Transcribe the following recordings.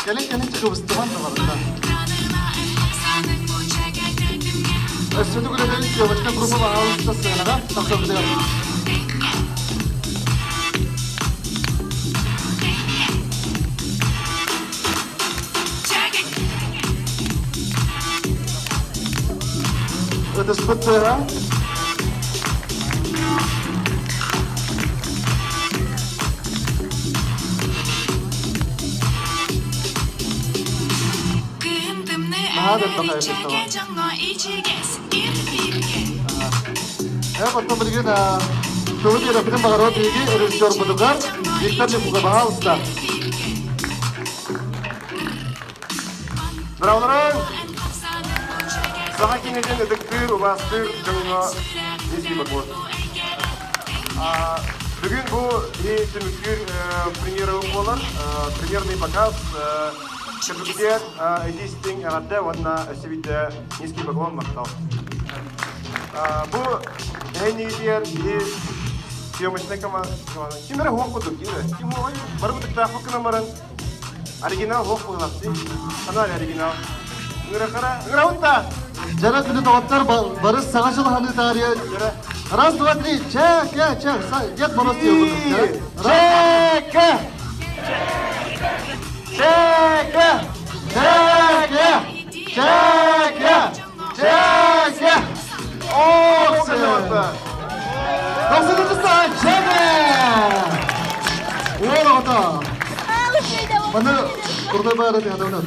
Кэлин кэлин чыкыбыстыбан да барыта. Өссө төгүлөтөн съемочка группа баһаалыста сыанаҕа тахсабытыгар. Ытыспыт тыаһа. Наһаа да элбэх эффектова. Э, оттон билигин тылы биэрэппитин баҕарар биһиги режиссербутугар Виктор Лепуга, пожалуйста. Бравларың! Саха кинитин ытыктыыр, убаастыыр дьоҥҥо низкий поклон. Бүгүн бу түмүктүүр премьера буолар. Премьерный показ. Көбүктүөр итии-истиҥ эҕэрдэ уонна өссө биирдэ низкий поклон махтал. Бу эһинигитигэр киһи съемочная команда ким эрэ хуох курдук ким эрэ ким хуоҕай бары бытыктаахпыт гынан баран Оригинал хуох буоллахтыы. Ханаа оригинал. Ыҥырахара ыҥырабыт да. Дьара күнү доҕоттор бары саҥа дьылаһаныы таарыйа Раз, два, три, чэ, чэ, чэ, Дед Мороз диye Чэкэ! Чэкэ! Чэкэ! Чэкэ! Чэкэ! Оо, кэллэҕэ. Дохсунутуста чэкэ! Уол оҕото. Маны курдай баара тыһатабына.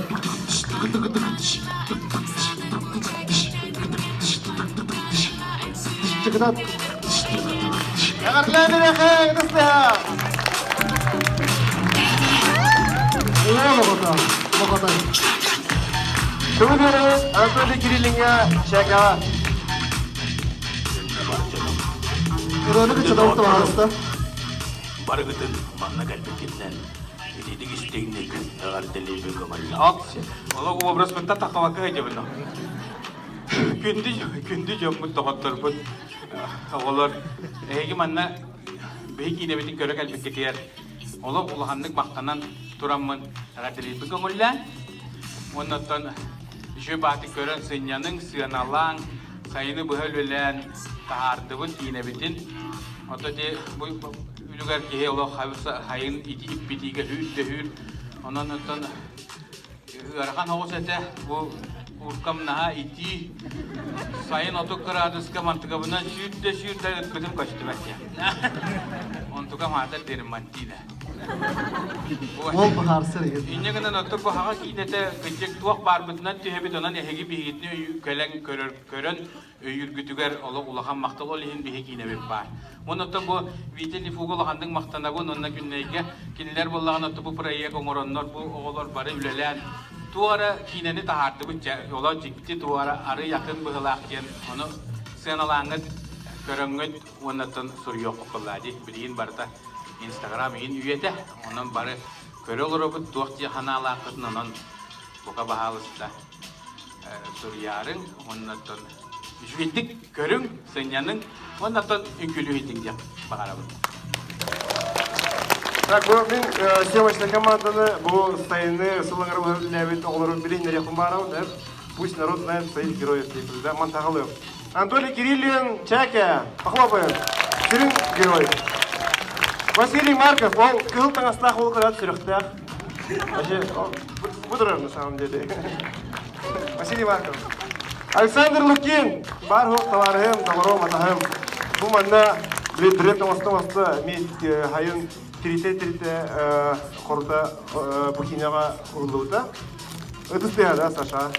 Чыкытат. Эҕэрдэлээн эрэхэ, ытыстыһа! Уол оҕото. Оҕотой. Тылы биэрэбит Анатолий Кириллиҥҥа Чэкэҕэ. Ырыаны кыччатабыт табаарыста. Барыгытын манна кэлбиккитинэн ититик истиҥник эҕэрдэлиибин көҥүллээх. Олох образбыттан таххабакка сылдьабын. Күндү, күндү дьоммут, доҕотторбут, оҕолор, эһиги манна биһи киинэбитин көрө кэлбиккитигэр олох улаханнык махтанан тураммын эҕэрдэлиирбин көҥүллээн уонна оттон үчүгэй бааты көрөн сынньаныҥ, сыаналааҥ, сайыны быһа үлэлээн таһаардыбыт киинэбитин. Ото ити бу үлүгэр киһи олох хайын иппитиигэ үүт дөһүүр. Онон оттон Ыарахан оҕус этэ, бу кууркам наһаа итии. Сайын 30 кыраадыска мантыкабынан сүүрдэ сүүрдэ ыкпытым көстүбэт диэн. Онтукам аатар дириммантиина. Уол быһаарсар иһин. Инньэ гынан оттон бу хаҕа киинэтэ кырдьык туох баарбытынан түһэбит, онон эһиги биһигитини кэлэн көрөр, көрөн өйүүргүтүгэр олох улахан махтал ол иһин биһи киинэбит баар. Уонна оттон бу Витя Лифуга улаханнык махтанабын уонна күннэйгэ кинилэр буоллаҕына бу проект оҥороннор бу оҕолор бары үлэлээн туох эрэ киинэни таһаардыбыт дьэ олох дьикти туох эрэ арый атын быһылаах диэн ону сыаналааҥҥыт көрөҥҥүт уонна оттон суруйуоххут буоллаа дии билигин барыта инстаграм иһин үйэтэ онон бары көрө олоробут туох дии санаалааххытын онон бука баһаалыста суруйаарыҥ уонна оттон үчүгэйдик көрүҥ, сынньаныҥ уонна оттон үҥкүүлүү диэн баҕарабын. Так, бу мин съемочная команданы бу сайыны сыллаҥар үлэлээбит оҕолорун билиһиннэриэхпин баарабын. Пусть народ знает своих героев дейбит, да, мантаҕалыам. Анатолий Кириллин, Чэкэ, похлопаем. Сүрүн герой. Василий Марков, ол кыһыл таҥастаах уол көрөөт сүрэхтээх. Вообще, бу турар на самом деле. Василий Марков. Александр Лукин, бар хуох табаарыһым, доҕорум, атаһым. Бу манна билет оҥосто-оҥосто эмиэ хайын тиритэ-тиритэ хорута бу киинэҕэ уруллубута. Ытыс тыаһа да, Саша.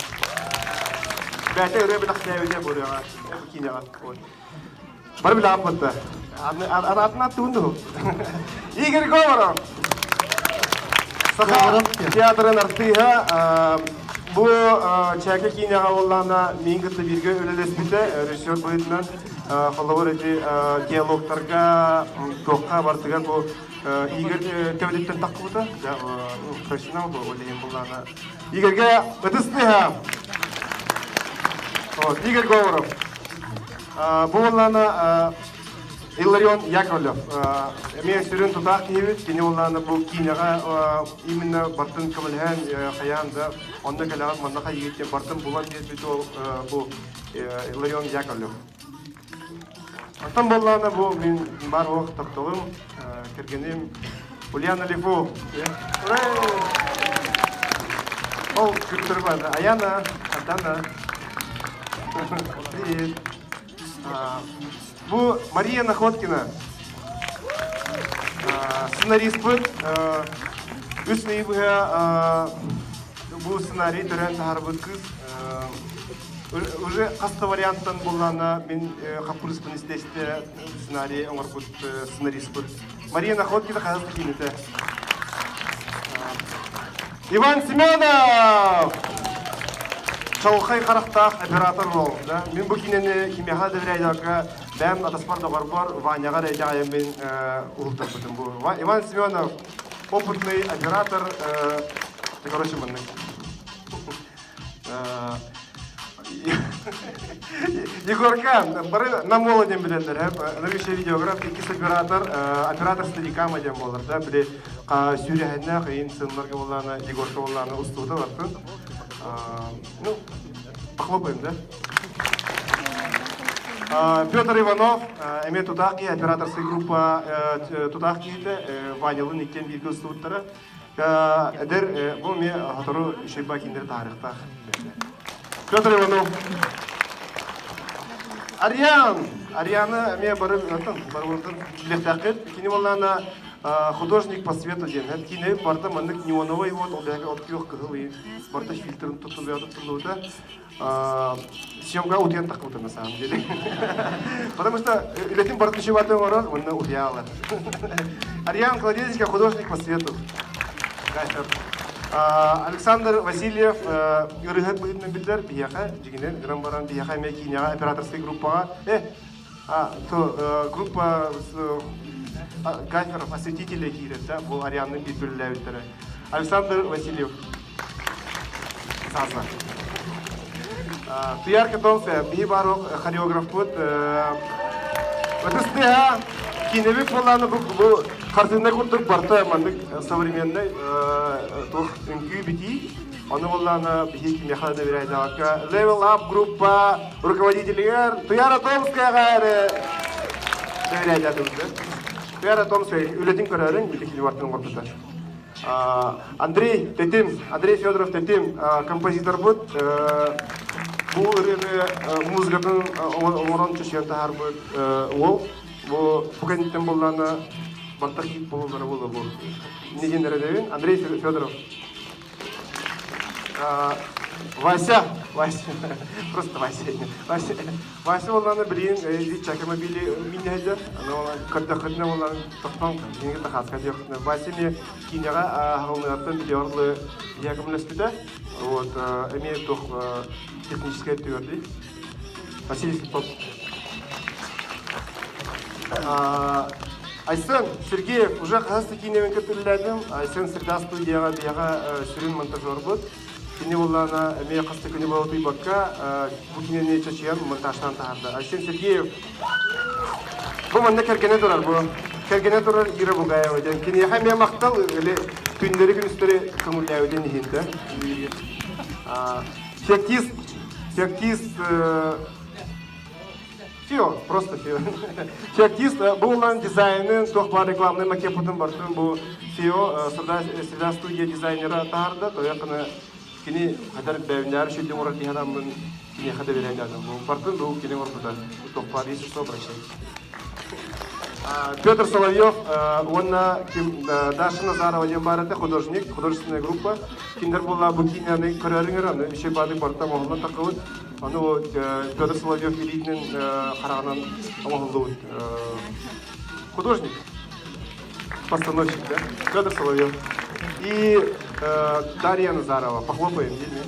Бэйэтэ ырыа бэлэхтээбитэ бу ырыаҕа, бу киинэҕэ. Бары билэҕит Араатын аттыбын дуһу. Игорь Говоров. Саха театрын артыыһа бу Чээкэ киинэҕэ буоллаҕына миин кытта бииргэ үлэлэспитэ режиссер быһыытынан холобур ити диалогтарга туохха барытыгар бу Игорь төбөтүттэн таххыбыта профессионал бу ол иһин буоллаҕына Игорьга ытыс тыаһа Игорь Говоров бу буоллаҕына. Илларион Яковлев эмиэ сүрүн тутаах киһибит. Кини уоллаана бу киинэҕэ именно бартын көмөлөһөн хайаан да онно кэлэҕит манна хайыгыт диэн бартын булан биэрбит ол бу Илларион Яковлев. Оттон буоллаҕына бу мин бар уох тапталым, кэргэним Ульяна Лифу. Ол күттүр барды. Аяна, Адана. Привет. Бу Мария Находкина. Сценариспыт үс ый быһа бу сценарий төрөөн таһаарбыт кыыс уже хас да варианттан буллаана мин хаппырыспын истэ-истэ сценарий оҥорбут сценариспыт Мария Находкина хаһыс да киинэтэ. Иван Семенов! Чалхай харахтаах оператор ол. Да? Мин бу киинэни кимиэхэ да бирээйдээккэ бэйэм атаспар доҕорбор Ваняҕа эрэ итэҕэйэммин уһултарбытым бу. Иван Семенов опытный оператор, короче, маннык. Егорка, бары на молодем билэллэр, новейший видеограф, иккис оператор, оператор стадикама диэн буолар, да, били сүүрэһиннээх ыйын сыннарга буоллаана, Егорка буоллаана устуута бартын. Ну, похлопаем, да? Петр Иванов, эмиэ тутаах киһи, операторскай группа тутаах киһитэ, Ванялын иккиэн бииргэ устубуттара. Эдэр бу эмиэ сотору Шейба киндер таарыхтаах. Петр Иванов. Ариан! Ариана эмиэ бары барыбытын билиэхтээххит. Кини буоллаана художник по свету диэн. Кини барыта маннык неоновый вот, ол бэйэгэ от күөх кыһыл и барыта фильтрын туттуллубута. Съемка утуйан таххыбыта на самом деле. Потому что үлэтин барытын шибаты оҥорор, уонна утуйаалар. Ариан Кладезика, художник по свету. Александр Васильев ырыһыт быһыытынан биллэр биһиэхэ, дьигинэн гынан баран биһиэхэ эмиэ киинэҕэ операторскай группаҕа то группа гаферов, осветителей киирэр да, бу Арианны биир үлэлээбиттэрэ. Александр Васильев. Сааса. Туяр Катонце, биһи баар хореографпыт. Ытыс киинэбит буоллааны бу бу хартыына курдук барта маннык современный туох үҥкүү битии. Ону буоллааны биһи кимиэхэ да доверяйдаҕакка Level Up группа руководителигэр Туяра Томскаяҕа доверяйдаатыбыт. Туяра Томская үлэтин көрөөрүн били кини бартын оҥорбута. Андрей Тетим, Андрей Федоров Тетим композиторбут бу ырыаны музыкатын оҥорон чочуйан таһаарбыт уол. Бу бу кэнниттэн буоллаана барта хит буолаллара буолла бу. Иннигин эрэдэбин Андрей Федоров. Вася, Вася, просто Вася, Вася, Вася буоллаана билигин чакамобили миннэһэллэр, аны көрдөххүтүнэ буоллаан тохтоон кинигэ тахааска диэххитинэ Вася эмиэ киинэҕэ аһылыныгартан билиорлы якомлөспүтэ, вот эмиэ туох техническэй өттүгэр дии. Василий Слепов. Айсен Сергеев уже хаһыс да киинэбин кытта Айсен Среда студияҕа биһиэхэ сүрүн монтажербут. Кини буоллаҕына эмиэ хас да күнү буола утуйбакка бу кинини чочуйан монтажтаан таһаарда. Айсен Сергеев бу манна кэргэнэ турар бу. Кэргэнэ турар Ира Бугаева диэн. Киниэхэ эмиэ махтал или күннэри күнүстэри көҥүллээбитин иһин да. Феоктист, феоктист Фио, просто Фио. Феоктист бу улан дизайнын, туох баар рекламный макетын бартын бу Фио среда студия дизайнера таһаарда, тояқына кини хатар бэвнээр шүддүн оҥорор киһи адаммын киниэхэ да биэрэн бу бартын бу кини оҥорбута туох баар если что обращайтесь. Петр Соловьев уонна ким Даша Назарова диэн баар этэ художник, художественная группа. Кинилэр буолла бу киинэни көрөрүҥэр аны үчүгэй баадык барыта оҥоһуллан таххыбыт. Аны Петр Соловьев илиитинэн хараҕынан оҥоһуллубут художник, постановщик, да? Петр Соловьев. И Дарья Назарова. Похлопаем, değil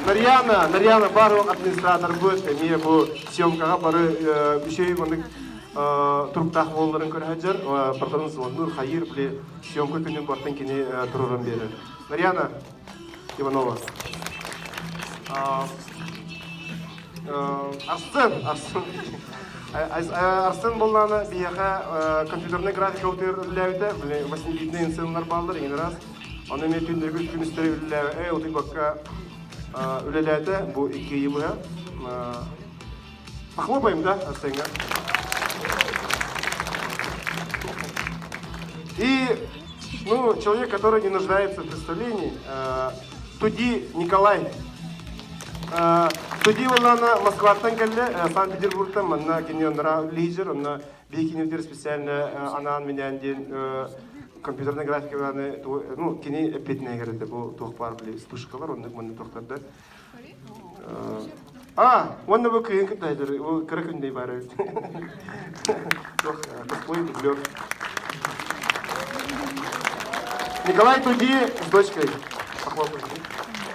Нарьяна, Нарьяна барлық администратор будет, эмиэ бу съемкаҕа бары үчүгэй маннык туруктаах буолларын көрө сылдьар, бартарын звоннуур, хайыыр, били съемка күнүн бартын кини туруоран биэрэр. Нарьяна Иванова. Арсен, Арсен. Арсен буоллаҕына биһиэхэ компьютернай графика утуйар үлэлээбитэ, восьмибитнэй инсценалар бааллар иҥин раз. Ону эмиэ түүннэргүс күнүстэри үлэлээбэ, утуйбакка үлэлээтэ бу икки ыйы быһа. Похлопаем, да, Арсеҥҥа? И, ну, человек, который не нуждается в представлении, Туди Николай. Туди буоллаҕына Москваттан кэллэ, Санкт-Петербургтан манна кини оннора лидер, онно биһиги специально анаан-минээн диэн компьютерная графиканы, ну, кини эппиэтинэһигэр этэ бу туох баар били вспышкалар, оннук маннык туохтарда. А, уонна бу кыһын кытта ол кыра күннэй баар эбит. Туох, косплей дублер. Николай Туди с дочкой. Похлопали.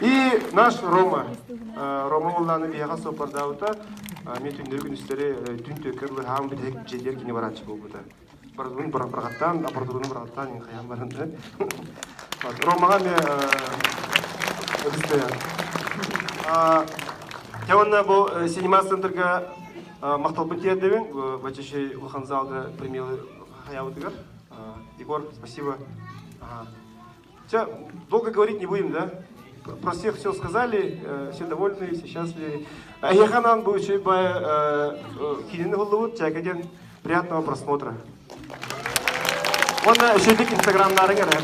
И наш Рома. Рома буоллааны биһиэхэ суоппардаабыта. Мен түннэри күнүстэри түн төкөр лыһаан бүтэһик дьиэлэр кини барааччы буолбута. Барытын бырахаттаан, аппаратураны бырахаттаан иҥ хайаан баран да. Ромаҕа эмиэ өбүстэйэн. Дьэ уонна бу Синема центрга махталбын тиэрдэбин. Бачачай улахан залга премьеры хаябытыгар. Егор, спасибо. Все, долго говорить не будем, да? Про всех все сказали, все довольны, все счастливы. Эһиэхэ бу үчүгэй киинэни уһуллубут, чээкэ приятного просмотра. Уонна үчүгэйдик инстаграмнарыҥ эрэ